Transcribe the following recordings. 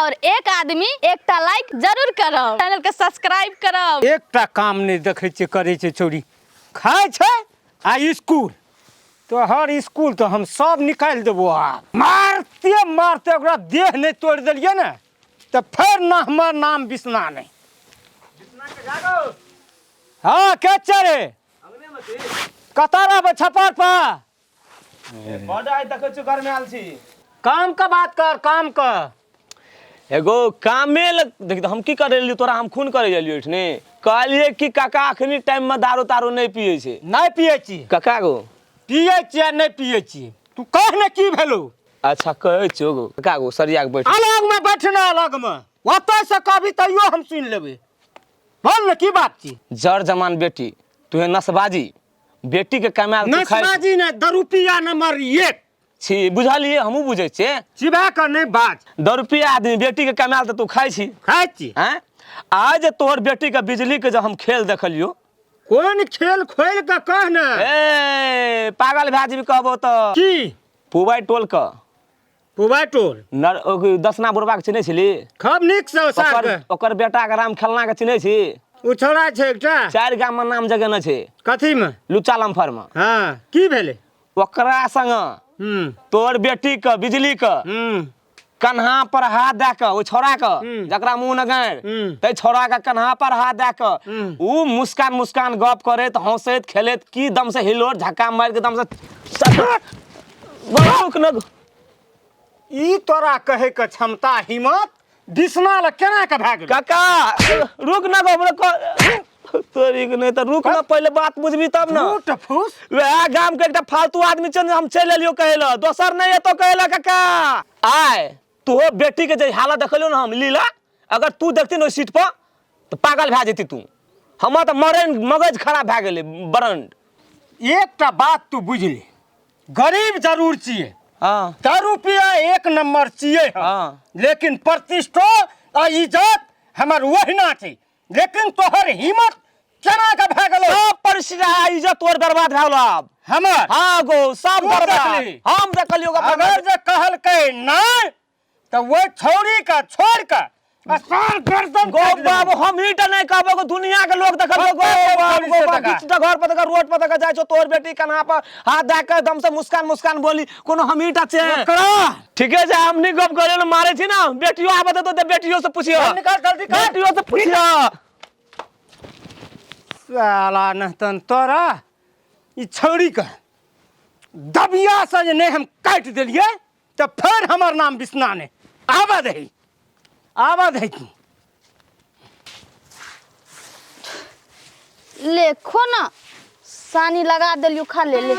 और एक आदमी एकटा लाइक जरूर करब, चैनल के सब्सक्राइब करब। एकटा काम नहि देखै छियै करै छै छौड़ी, खाइ छै आ स्कूल। तोहर स्कूल तऽ हम सब निकालि देबो। आ मारते मारते ओकरा देह नहि तोड़ि देलियै ने तऽ फेर ना हमर नाम बिसना नहि। हाँ के छै रे? कतऽ रहबै? छप्पर पर। बड आइ देखै छियौ घरमे आयल छी। काम के बात कर, काम के। एगो कामे लग देख हम की करे एलियौ तोरा, हम खून करे एलियौ एठने। कहलियै कि काका अखनी टाइम में दारू तारू नहीं पिए छै। नहीं पिए छी। काका गो। पिए छी आ नहीं पिए छी, तू कह ने की भेलौ। अच्छा कहै छियौ गो काका गो, सरिया के बैठ। अलग में बैठना, अलग में ओतऽ से कहबी तैयो हम सुनि लेबै। बोल ने की बात छी। जर जमान बेटी तुहे नसबाजी, बेटी के कमायल तू खाइ। नसबाजी ने, दरुपिया नंबर 1 छी, बुझलियै? हमहूँ बुझै छियै। चिबा कऽ नहि बाज। दरुपिया आदमी बेटी के कमायल तऽ तू खाइ छी। खाइ छी। आँय, आइ जे तोहर बेटी के बिजली के जे हम खेल देखलियौ। कोन खेल? खोलि कऽ कह ने। ए पागल भए जेबी कहबो तऽ। की? पुबाइ टोल के। पुबाइ टोल? नर ओ दसना बुढ़बा के चिन्है छली? खूब नीक से। ओकर ओकर बेटा के राम खेलना के चिन्है छी? ओ छौड़ा छै एकटा 4 गाम में नाम जगेने छै। कथी में? लुच्चा लम्फर में। हाँ, की भेलै ओकरा संग? तोर बेटी के बिजली के कन्हा पर हाथ दए के, ओहि छौड़ा के जकरा मुँह न गाड़ि तै छौड़ा के कन्हा पर हाथ दए के ऊ मुस्कान मुस्कान गप करैत हंसैत खेलैत की दम से हिलोर झक्का मारि के दम से रुक न। ई तोरा कहै के क्षमता हिम्मत बिसना ल केना के भए गेल? काका रुक न गो, हमरा तोरी के नहीं तऽ रुक न, पहिले बात बुझबी तब न। झूठ फूस। वएह गाम के एकटा फालतू आदमी छै ने, हम चलि एलियो कहै लए, दोसर नहि एतो कहै लए। काका आय तोहो बेटी के जे हालत देखलियो ने हम लीला, अगर तू देखती ने ओहि सीट पर तऽ पागल भए जेती तू। हमर तऽ मरन मगज खराब भए गेलै बरंड। एकटा बात तू बुझली, गरीब जरूर छियै, दारू पिया 1 नंबर छियै हम, लेकिन प्रतिष्ठो आ इज्जत हमर ओहिना छै। लेकिन तोहर हिम्मत केना के भए गेलौ? सब प्रतिष्ठा आ इज्जत तोहर बर्बाद भए गेलौ आब। हमर? हाँ गो, सब तू बर्बाद। देखली? हम देखलियौ गो, अगर जे कहलकै नहि तऽ ओहि छौड़ी के छोड़ के आ सार गर्दन गो काटि देबौ। बाबू, हम ही टा नहीं कहबो गो, दुनिया के लोग देखल गो, कते बाबू, चौंकाली गो से बाबू, टका। बीच टा घर पर देखा, रोड पर देखा जाइ छौ तोहर बेटी कन्हा पर हाथ दए के दम से मुस्कान मुस्कान बोली, कोनो हम ही टा छे। ओकरा ठीके छै, हम नहीं गप करे ले मारे छी ना, बेटियो आबत तो बेटियो से पूछियो। चल निकाल, जल्दी कर। बेटियो से पूछियो। साला नहतन तोरा ई छौड़ी के दबिया से जे नहीं हम काटि देलियै तऽ फेर हमर नाम बिसना नहि। आबऽ दही, आबऽ दही तू। ले खो ना, सानी लगा देलियो, खा ले। ले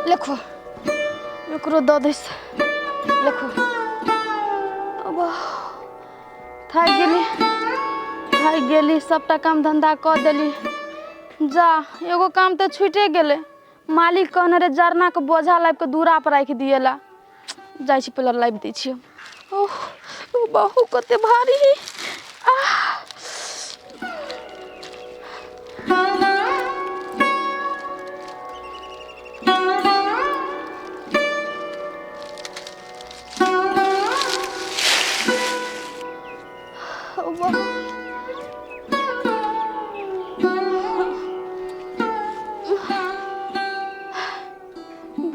ले खो, एकरो दऽ दैस। ले खो। अब थाकि गेली, थाकि गेली, सबटा काम धंधा कऽ देली। जा एगो काम तऽ छुटे गेलै। मालिक कहने रहे जरनाके बोझा लाबि कऽ दूरा पर राखि दिएला। जाइ छी, पहिले लाबि दै छियै। ओह बहु कते भारी। आह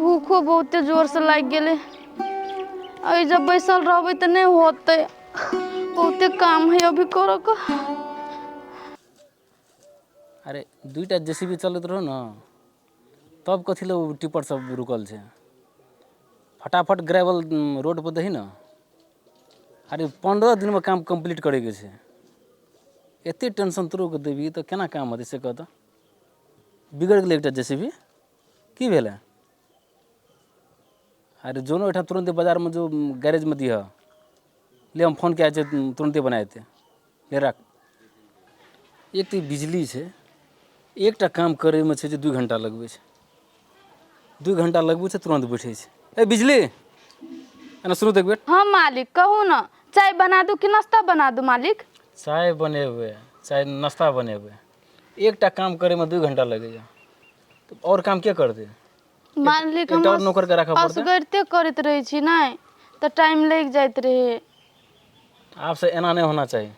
भूखो बहुते जोर से लागि गेलै। अइ जब बैसल रहबै तऽ नहि होतै, बहुते काम है अभी करऽ के। अरे दुईटा जेसीबी चलैत रहो ने तब कथी लए ओ टिपर सब रुकल छै? फटाफट ग्रेवल रोड पर दही ने। अरे 15 दिनमे काम कम्प्लीट करैके छै, एते टेंशन तोरो के देबही तऽ केना काम हेतै से कह तऽ। बिगड़ि गेलै एकटा जेसीबी की भेलै? अरे जो ने ओहिठाम तुरन्ते बाजारमे जो, गैरेजमे दिहऽ। ले हम फोन कए छियै, तुरन्ते बना देतै। ले राख। एक तऽ ई बिजली छै, एकटा काम करैमे छै जे 2 घण्टा लगबै छै, 2 घण्टा लगबै छै, तुरन्त बैठै छै। ए बिजली, एना सुनू तऽ एक बेर। हाँ मालिक, कहू ने, चाय बना दू कि नाश्ता बना दू मालिक? चाय बनेबै चाहे नाश्ता बनेबै, एकटा काम करैमे 2 घण्टा लगैए तऽ आओर काम के करतै? मालिक, एकटा हम आओर नौकरके राखऽ पड़तै। असगरिते करैत रहै छी नहि तऽ टाइम लागि जाइत रहै। आब से एना नहि होना चाही,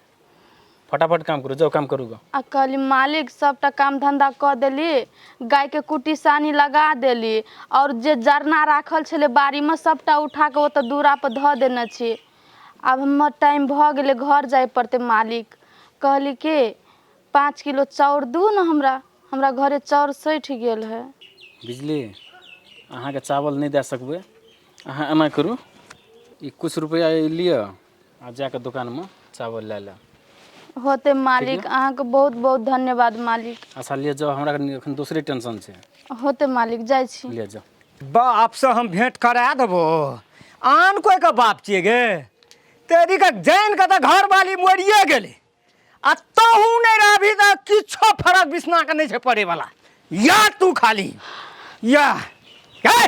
फटाफट काम करू, जाउ काम करू ग। आ कहली मालिक, सबटा काम धंधा कऽ देली, गायके कुट्टी सानी लगा देली आओर जे जरना राखल छलै बाड़ीमे सबटा उठा कऽ ओतऽ दूरा पर धऽ देने छी। आब हमर टाइम भऽ गेलै, घर जाय पड़तै मालिक। कहली कि 5 किलो चाउर दू ने हमरा, हमरा घरे चाउर सठि गेल है। बिजली, अहाँके चावल नहि दए सकबै। अहाँ एना करू, ई कुछ रुपैआ ई लिअ आ जाकऽ दोकानमे चावल लए लेब। होतै मालिक, अहाँके बहुत बहुत धन्यवाद मालिक। अच्छा लिअ जाउ, हमरा कनि एखन दोसरे टेंशन छै। होतै मालिक, जाइ छी। लिअ जाउ। बापसँ हम भेंट करा देबो। आन कोइ के बाप छियै गे? तेरी के जानि कऽ तऽ घरवाली मरिए गेलै आ तहू नहि रहबही तऽ किछो फरक बिसना के नहि छै पड़ैवला। या तू खाली या हे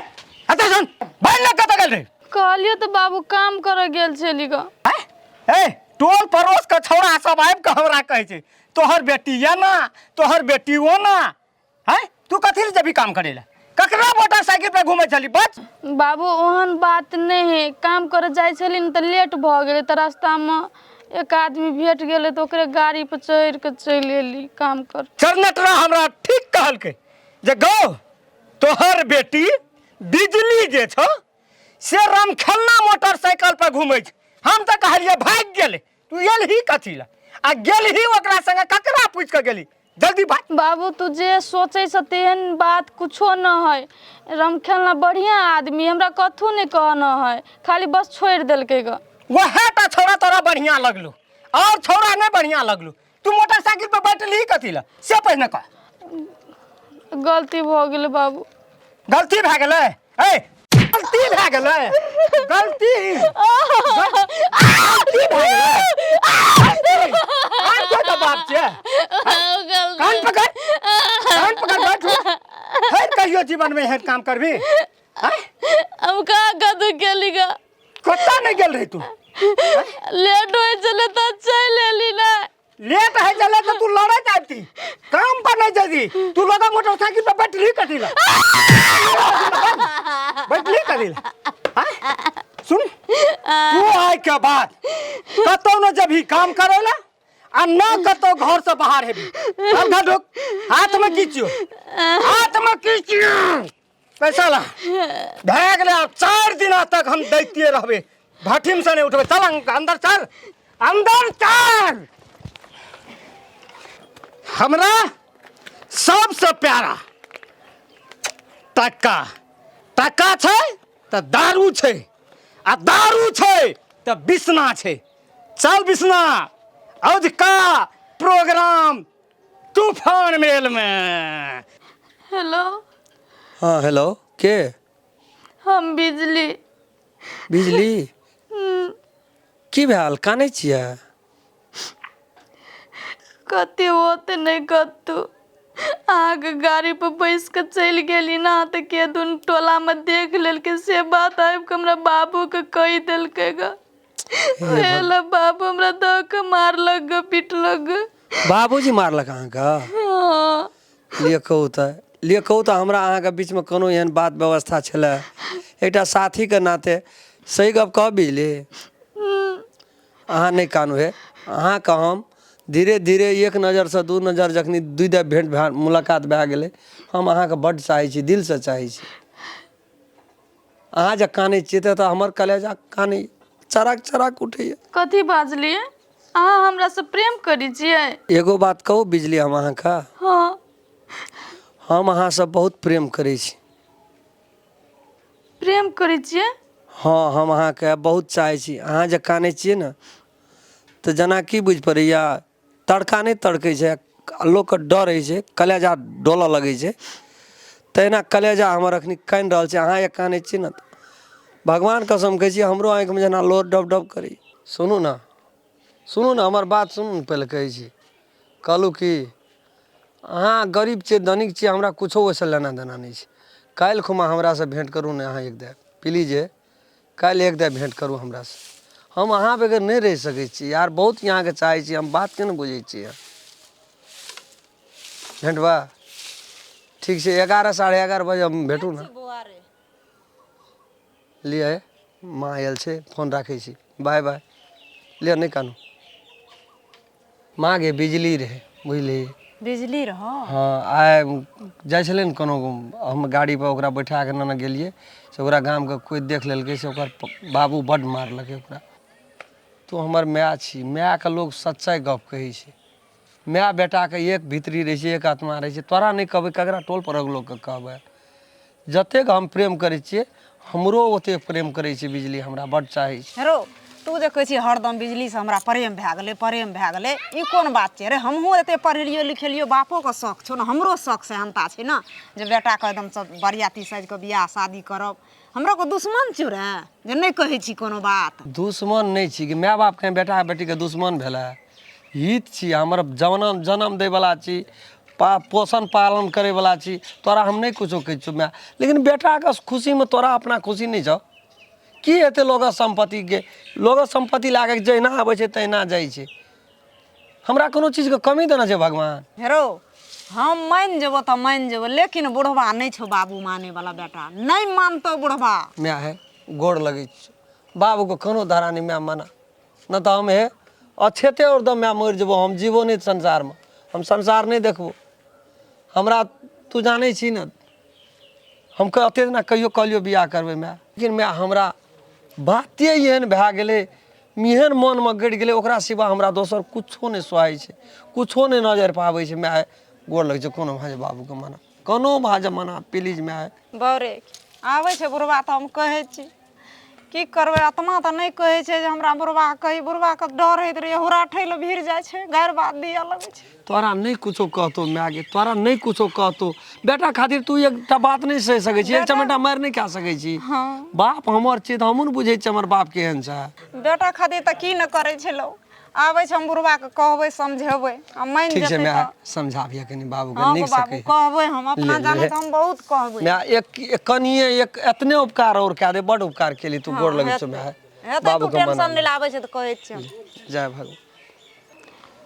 एतऽ सुन, भाइ लग कतऽ गेल रही? कहलियो तऽ बाबू, काम करऽ गेल छली ग। ए टोल पड़ोस के छौड़ा सब आबि कऽ हमरा कहै छै तोहर बेटी एना, तोहर बेटी ओना। हैं, तू कथी लए जेबही काम करै लए? ककरा मोटरसाइकिल पर घूमै छली? बच। बाबू, ओहन बात नहि है। काम करऽ जाइ छली ने तऽ लेट भऽ गेलै, तऽ रास्तामे एक आदमी भेट गेलै तऽ ओकरे गाड़ी पर चढ़ि कऽ चलि एली काम कर। चरनटरा हमरा ठीक कहलकै जे गौ तोहर बेटी बिजली जे छौ से रामखेलना मोटरसाइकिल पर घूमै छै। हम तऽ कहलियै भागि गेलै, तू एलही कथी लए आ गेलही ओकरा संगे ककरा पूछि कऽ गेली? जल्दी बात। बाबू, तू जे सोचै छ तेहन बात कुछो न है। रमखेलना बढ़िया आदमी, हमरा कथू नहि कहना है, खाली बस छोड़ि देलकै ग। वएह टा छौड़ा तोरा बढ़िया लगलू और छौड़ा नहि बढ़िया लगलू? तू मोटरसाइकिल पर बैठलही कथी लए से पहिने कह। गलती भऽ गेलै बाबू। गलती भए गेलै? ए गलती भए गेलै? गलती गलती भए गेलै? आर कोइ के बाप छियै? कान पकड़, कान पकड़ बैठू। फेर कहियो जीवन में एहन काम करबी? आँय? हम कहाँ कतौ गेली ग? कतऽ नहि गेल रही तू? लेट होइ छलै तऽ चलि एली ने। लेट है चले तो तू लड़े जाती, काम पर नहीं जाती तू। लगा मोटरसाइकिल पर बैठली कथी ला? बैठली कथी ला? आँय? सुन, तू आय के बाद कतौ न जब ही काम करेला आ न कतौ घर से बाहर हेबी। चल घर ढुक। हाथ में की छियो? हाथ में की छियो? पैसा ला। भए गेलै, आब 4 दिना तक हम दैतिए रहबै, भट्ठीम से नहीं उठबै। चल अंदर चल, अंदर चल। हमरा सबसे प्यारा टका, टका छै तऽ दारू छै आ दारू छै तऽ बिसना छै। चल बिसना, अजुका प्रोग्राम तूफान मेल में। हेलो। हाँ हेलो, के? हम बिजली। बिजली, की भेल? कानै छियै? कथी होते नहि कतू, अहाँके गाड़ी पर बैस कऽ चलि गेली ने तऽ के दुन टोलामे देख लेलकै, से बात आबि कऽ हमरा बाबूके कहि देलकै ग। ओहे बाबू हमरा दऽ कऽ मारलक ग, पिटलक ग। बाबूजी मारलक अहाँके? हाँ। लिअ कहू तऽ, लिअ कहू तऽ, हमरा अहाँके बीचमे कोनो एहन बात व्यवस्था छलै? एकटा साथीके नाते सही गप कहब बिजली, अहाँ नहि कानू हे। अहाँके हम धीरे धीरे एक नजरसँ दू नजर जखनी दुइ दाइ भेँट भए मुलाकात भए गेलै, हम अहाँके बड्ड चाहै छी, दिलसँ चाहै छी। अहाँ जे कानै छियै तऽ हमर कलेजा कानै चराक चराक उठैए। कथी बाजलियै अहाँ? हमरा से प्रेम करै छियै? एगो बात कहू बिजली, हम अहाँके, हाँ, हम अहाँसँ बहुत प्रेम करै छी। प्रेम करै छियै? हँ, हम अहाँके बहुत चाहै छी। अहाँ जे कानै छियै ने तऽ जेना की बुझि पड़ैए, तड़का नहि तड़कै छै, लोकके डर होइ छै, कलेजा डोलऽ लगै छै, तहिना कलेजा हमर अखनी कानि रहल छै। अहाँ जे कानै छियै ने, भगवान कसम कहै छी, हमरो आँखिमे जेना लोर डब डब करैए। सुनू ने, सुनू ने, हमर बात सुनू ने पहिले। कहै छी, कहलहुँ कि अहाँ गरीब छियै, धनिक छियै, हमरा किछो ओहिसँ लेना देना नहि छै। काल्हि खुमा हमरासँ भेँट करू ने अहाँ एक दाइ, प्लीज हे, काल्हि एक दाइ भेँट करू हमरासँ। हम अहाँ बगैर नहि रहि सकै छी यार, बहुत अहाँके चाहै छी हम। बात के नहि बुझै छियै? भेँटबा? ठीक छै, 11 11:30 बजे हम भेटू ने। लिअ माँ आयल छै, फोन राखै छी, बाय बाय। लिअ नहि कानू। माँ गे बिजली रहै बुझली। बिजली रहो? हँ, आइ जाइ छलै ने कोनो हम गाड़ीपर ओकरा बैठा कऽ नेने गेलियै से ओकरा गामके कोइ देख लेलकै से ओकर बाबू बड्ड मारलकै ओकरा। तू हमर माय छी, मायके लोक सच्चाइ गप कहै छै। माय बेटाके एक भीतरी रहै छै, एक आत्मा रहै छै। तोरा नहि कहबै ककरा, टोल परक लोकके कहबै। जतेक हम प्रेम करै छियै हमरो ओतेक प्रेम करै छै बिजली, हमरा बड्ड चाहै छै। हेरो तू जे कहै छी हरदम बिजलीसँ हमरा प्रेम भए गेलै, प्रेम भए गेलै, ई कोन बात छै रे? हमहूँ एते पढ़ेलियो लिखेलियो, बापोके शौक छौ ने, हमरो शौक सेहनता छै ने जे बेटाके एकदमसँ बरियाती साजि कऽ बियाह शादी करब। हमरो को दुश्मन छियौ रे जे नहि कहै छी कोनो बात? दुश्मन नहि छी कि माय बापके बेटा बेटीके दुश्मन भेलै? हित छी, हमर जनम जनम दैवला छी, पोषण पालन करैवला छी। तोरा हम नहि कुछो कहै छियौ माय, लेकिन बेटाके खुशीमे तोरा अपना खुशी नहि छौ? की हेतै लोकक सम्पत्तिके? लोकक सम्पत्ति लए कऽ जहिना आबै छै तहिना जाइ छै। हमरा कोनो चीजके कमी देने छै भगवान? हेरो हम मानि जेबो तऽ मानि जेबो, लेकिन बुढ़बा नहि छौ बाबू माने वाला, बेटा नहि मानतौ बुढ़बा। माय हे गोड़ लगै छियौ, बाबूके कोनो धरा नहि माय मना, नहि तऽ हम हे अछेते आओर दम माय मरि जेबो। हम जीबो नहि संसारमे, हम संसार नहि देखबो। हमरा तू जानै छी ने, हम कते दिना कहियो कहलियो बियाह करबै माय, लेकिन माय हमरा बाते एहन भए गेलै, एहन मनमे गड़ि गेलै, ओकरा सिवा हमरा दोसर कुछो नहि सोहाइ छै, कुछो नहि नजरि पर आबै छै। माय गोर लगै छै, कोनो भाँज बाबूके मना, कोनो भाँज मना प्लीज माय। बौरे आबै छै बुढ़बा तऽ हम कहै छी की करबै, आत्मा तऽ नहि कहै छै जे हमरा बुढ़बा कही, बुढ़बाके डर होइत रहैए, हुरा ठैल भिड़ जाइ छै, गारि बात दिअ लगै छै। तोरा नहि कुछो कहतौ माय गे, तोरा नहि कुछो कहतौ। बेटा खातिर तू एकटा बात नहि सहि सकै छी, एक चमेटा मारि नहि खा सकै छी? हँ। बाप हमर छी तऽ हमहूँ ने बुझै छियै हमर बाप केहन छै। बेटा खातिर तऽ की नहि करै छै लोक। आबै छै हम बुढ़बाके कहबै, समझेबै आ मानि ठीक छै जेतै माय, तऽ समझाबिहे कनि बाबूके। हँ नीक गो से बाबू कहिहे। कहबै हम अपना ले जानै ले तऽ हम बहुत कहबै। माय एक एक कनिये एक एतने उपकार और कए दे, बड उपकार केली तू। हँ गोर लगै छौ हेतै माय। हेतै, तू बाबूके मना टेंशन नहि ले। लाबै छै तऽ कहै छियै। जय भगवान।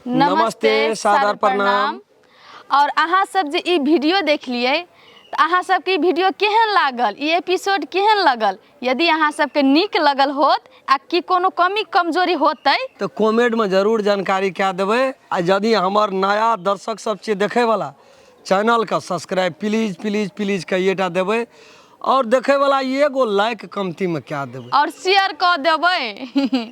नमस्ते, सादर प्रणाम। और अहाँ सब जे ई वीडियो देखलियै तऽ अहाँ सबके ई वीडियो केहन लागल, ई एपिसोड केहन लगल? यदि अहाँ सबके नीक लगल होत आ कि कोनो कमी कमजोरी होतै तऽ कमेंटमे जरूर जानकारी कए देबै। आ यदि हमर नया दर्शक सब छियै देखैवला, चैनलके सब्सक्राइब प्लीज प्लीज प्लीज कइएटा देबै, आओर देखैवला एगो लाइक कमतीमे कए देबै और शेयर कऽ देबै।